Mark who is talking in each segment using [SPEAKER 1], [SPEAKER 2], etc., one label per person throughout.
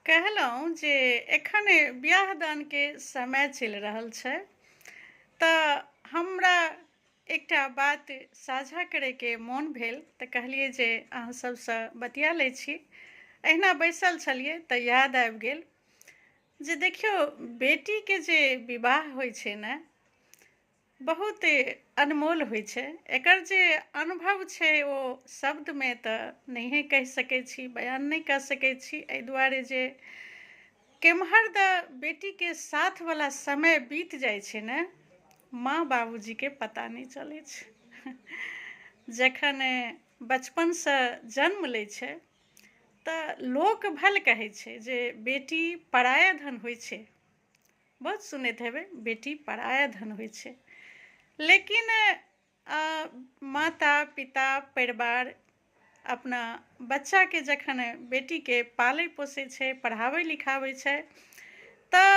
[SPEAKER 1] कहलहुँ जे एखन बिआह दानके समय चलि रहल छै तऽ हमरा एकटा बात साझा करैके मोन भेल तऽ कहलियै जे अहाँ सबसँ बतिया लै छी। अहिना बैसल छलियै तऽ याद आबि गेल जे देखियौ बेटीके जे विवाह होइ छै ने, बहुत अनमोल होइ छै। एकर जे अनुभव छै ओ शब्दमे तऽ नहिए कहि सकै छी, बयान नहि कऽ सकै छी। एहि दुआरे जे केम्हर दऽ बेटीके साथवला समय बीत जाइ छै ने, माँ बाबूजीके पता नहि चलै छै। जखन बचपनसँ जन्म लै छै तऽ लोक भल कहै छै जे बेटी पराया धन होइ छै। बहुत सुनैत हेबै, बेटी पराया धन होइ छै। लेकिन माता पिता परिवार अपना बच्चाके जखन बेटीके पालै पोसै छै, पढ़ाबै लिखाबै छै, तऽ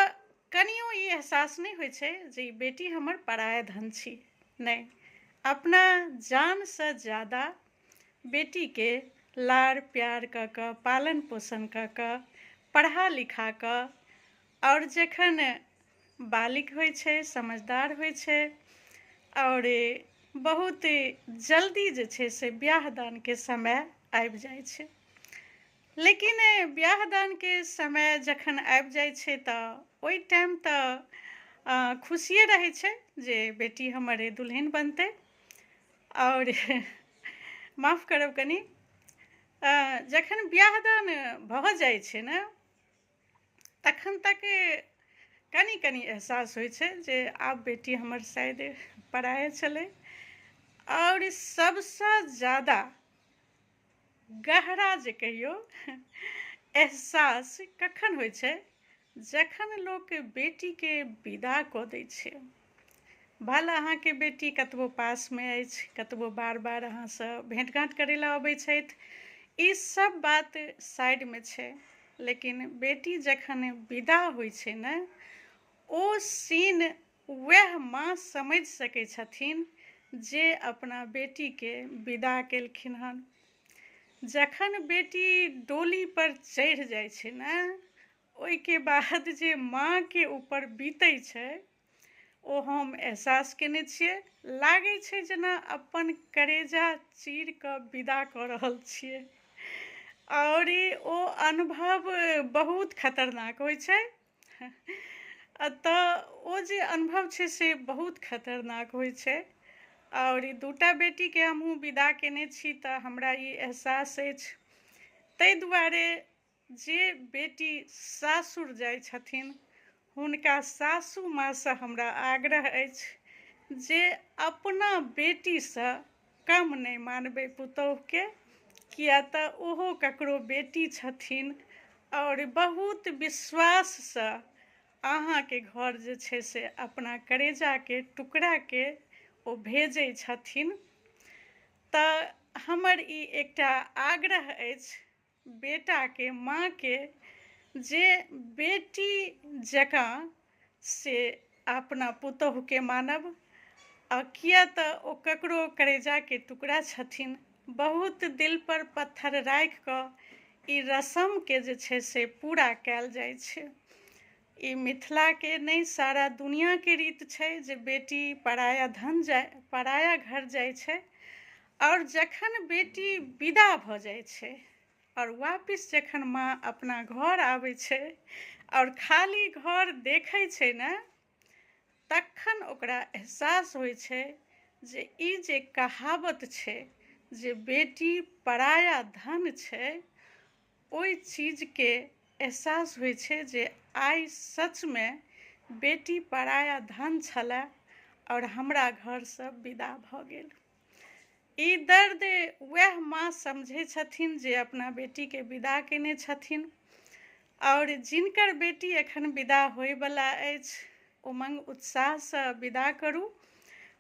[SPEAKER 1] कनियो ई एहसास नहि होइ छै जे ई बेटी हमर पराया धन छी। नहि, अपना जानसँ ज्यादा बेटीके लाड़ प्यार कऽ कऽ, पालन पोषण कऽ कऽ, पढ़ा लिखा कऽ, आओर जखन बालिग होइ छै, समझदार होइ छै, आओर बहुत जल्दी जे छै से बियाह दानके समय आबि जाइ छै। लेकिन बियाह दानके समय जखन आबि जाइ छै तऽ ओहि टाइम तऽ खुशिए रहै छै जे बेटी हमर दुल्हिन बनतै। आओर माफ करब कनि, जखन बियाह दान भऽ जाइ छै ने, तखन तक कनि कनि एहसास होइ छै जे आब बेटी हमर शायद पराये छलै। आओर सबसँ ज्यादा गहरा जे कहियौ एहसास कखन होइ छै, जखन लोक बेटीके विदा कऽ दै छै। भले अहाँके बेटी कतबो पासमे अछि, कतबो बार बार अहाँसँ भेँट घाँट करै लए अबै छथि, ई सब बात साइडमे छै, लेकिन बेटी जखन विदा होइ छै ने, ओ सीन वएह माँ समझि सकै छथिन जे अपना बेटीके विदा केलखिन हन। जखन बेटी डोलीपर चढ़ि जाइ छै ने, ओहिके बाद जे माँके ऊपर बीतै छै ओ हम एहसास केने छियै। लागै छै जेना अपन करेजा चीर कऽ विदा कऽ रहल छियै। आओर ओ अनुभव बहुत खतरनाक होइ छै। तऽ ओ जे अनुभव छै से बहुत खतरनाक होइ छै। आओर ई दूटा बेटीके हमहूँ विदा केने छी तऽ हमरा ई एहसास अछि। ताहि दुआरे जे बेटी सासुर जाइ छथिन हुनका सासू माँसँ हमरा आग्रह अछि जे अपना बेटीसँ कम नहि मानबै पुतोहुके, किया तऽ ओहो ककरो बेटी छथिन आओर बहुत विश्वाससँ अहाँके घर जे छै से अपना करेजाके टुकड़ाके ओ भेजै छथिन। तऽ हमर ई एकटा आग्रह अछि बेटाके माँके जे बेटी जकाँ से अपना पुतोहुके मानब, आ किया तऽ ओ ककरो करेजाके टुकड़ा छथिन। बहुत दिलपर पत्थर राखि कऽ ई रस्मके जे छै से पूरा कयल जाइ छै। ई मिथिलाके नहि, सारा दुनिआँके रीत छै जे बेटी पराया धन जाइ, पराया घर जाइ छै। आओर जखन बेटी विदा भऽ जाइ छै आओर वापिस जखन माँ अपना घर आबै छै आओर खाली घर देखै छै ने, तखन ओकरा एहसास होइ छै जे ई जे कहावत छै जे बेटी पराया धन छै, ओहि चीजके एहसास होइ छै जे आइ सचमे बेटी पराया धन छलै आओर हमरा घरसँ विदा भऽ गेल। ई दर्द वएह माँ समझै छथिन जे अपना बेटीके विदा केने छथिन। आओर जिनकर बेटी एखन विदा होइवला अछि, उमङ्ग उत्साहसँ विदा करू,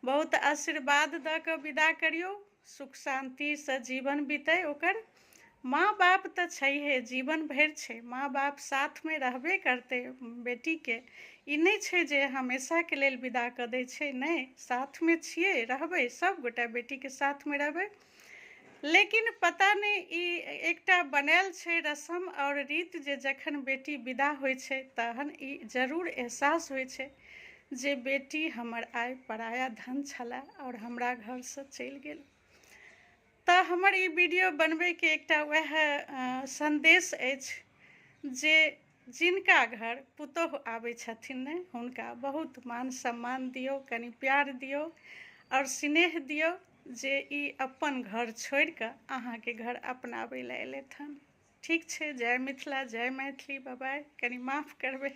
[SPEAKER 1] बहुत आशीर्वाद दऽ कऽ विदा करियौ, सुख शान्तिसँ जीवन बीतै ओकर। माँ बाप तऽ छैहे, जीवन भरि छै, माँ बाप साथमे रहबे करतै बेटीके। ई नहि छै जे हमेशाके लेल विदा कऽ दै छै, नहि, साथमे छियै, रहबै, सभगोटा बेटीके साथमे रहबै। लेकिन पता नहि ई एकटा बनायल छै रस्म आओर रीत जे जखन बेटी विदा होइ छै तहन ई जरूर एहसास होइ छै जे बेटी हमर आइ पराया धन छलै आओर हमरा घरसँ चलि गेल। तऽ हमर ई वीडियो बनबैके एकटा वएह सन्देश अछि जे जिनका घर पुतोहु आबै छथिन ने हुनका बहुत मान सम्मान दियौ, कनि प्यार दियौ आओर स्नेह दियौ जे ई अपन घर छोड़िकऽ अहाँके घर अपनाबै लए एलथि हन। ठीक छै, जय मिथिला, जय मैथिली, बाय। कनि माफ करबै।